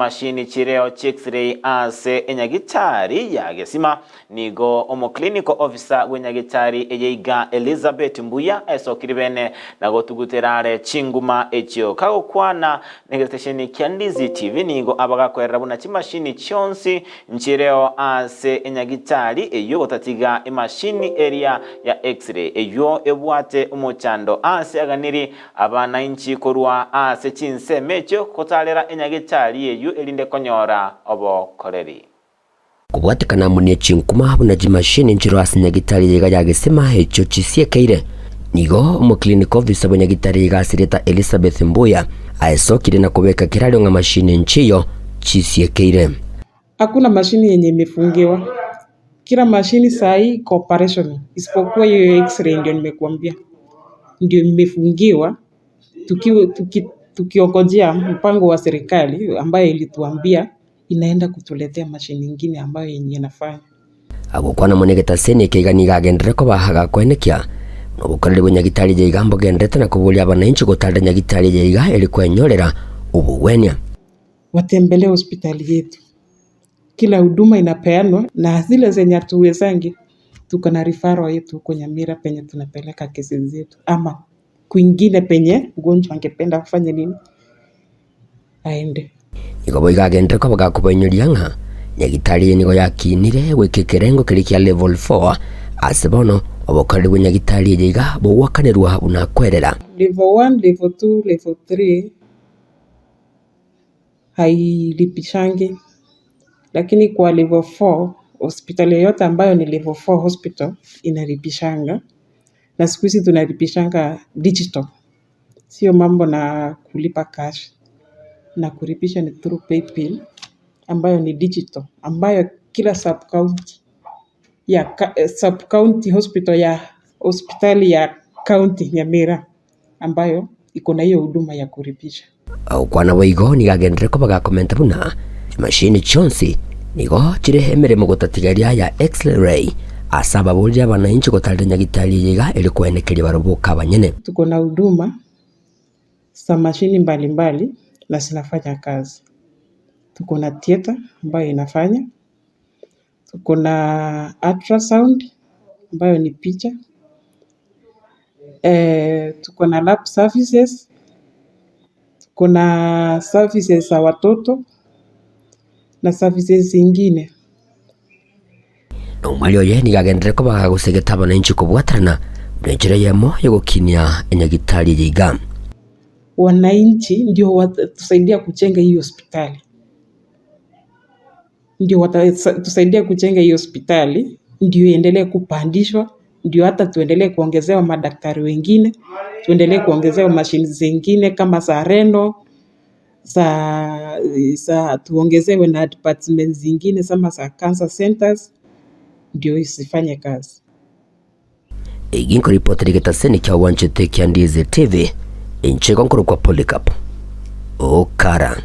chimashini chireo chi'X-ray ase enyagitari ya Gesima. Nigo omoclinical officer bw'enyagitari eye iga Elizabeth Mbuya esokiri bene na gotugutera are chinguma echio. Kagokwana negetesheni kia Ndizi TV nigo abagakoerera buna chimashini chionsi nchireo ase enyagitari eyio gotatiga emashini eria ya X-ray eyio ebwate omochando ase aganiri Abanainchi korwa ase chinsemo echio gotaarera enyagitari eyio erinde konyora obokoreri. Kobwatekana amo ne chinkuma buna chimashini nchiro ase nyagitari iga ya Gesima echio chisiekeire. Nigo omoclinic officer bwe nyagitari iga ase erieta Elizabeth Mbuya aesokire na kobeka kerario ng'a mashini nchiyo chisiekeire. Hakuna mashini yenye imefungiwa. Kila mashini saa hii iko operational isipokuwa hiyo ya x-ray ndio nimekuambia ndio imefungiwa tukiongojea mpango wa serikali ambayo ilituambia inaenda kutuletea mashini ingine ambayo yenye inafanya. Agokwana mono egetaseni eke iga nigo agenderere koba agakoenekia na obokoreri bwa nyagitari eye iga mbogendererete na koboria abananchi gotarera nyagitari eye iga eri kwenyorera obogwenia. Watembelee hospitali yetu, kila huduma inapeanwa na zile zenye hatuwezangi tuko na referral yetu huko Nyamira penye tunapeleka kesi zetu ama kwingine penye mgonjwa angependa kufanya nini aende. Nigo boigo agenderere koba gakobainyoria ng'a nyagitari eye nigo yakinire goika ekerengo keria kia level 4 ase bono obokoreri bwa nyagitari eye iga bogoakanerwa buna kwerera. Level 1, level 2, level 3 hailipishangi lakini kwa level 4 hospitali yoyote ambayo ni level 4 hospital inalipishanga na siku hizi tunalipishanga digital sio mambo na kulipa cash na kulipisha ni through paybill ambayo ni digital ambayo kila sub county ya sub county hospital ya hospitali ya county Nyamira ambayo iko na hiyo huduma ya kulipisha. Ogokwana boigo nigo agenderere koba gakomenta buna chimashini chionsi nigo chire emeremo gotatiga eria ya X-ray ase ababorire abanainchi gotarera nyagitari eye iga eri koenekeria barobwo boka abanyene. Tuko na huduma za mashini mbalimbali na zinafanya kazi. Tuko na theatre ambayo inafanya, tuko na ultrasound ambayo ni picha, tuko na lab services, tuko na services za watoto na services zingine. Na omweri oye nigo agenderere koba gosegeta abananchi kobwaterana buna enchera eyemo y'ogokinia enyagitari eye iga. Wananchi ndio watatusaidia kujenga hii hospitali, ndio watatusaidia kujenga hii hospitali, ndio iendelee kupandishwa, ndio hata tuendelee kuongezewa madaktari wengine, tuendelee kuongezewa mashini zingine kama za reno za, za tuongezewe na department zingine kama za cancer centers ndio isifanye kazi. Egi nkoripotera egetaseni kia Wanchete kia Ndizi TV, inche igo nkorokwa Polycarp Okara.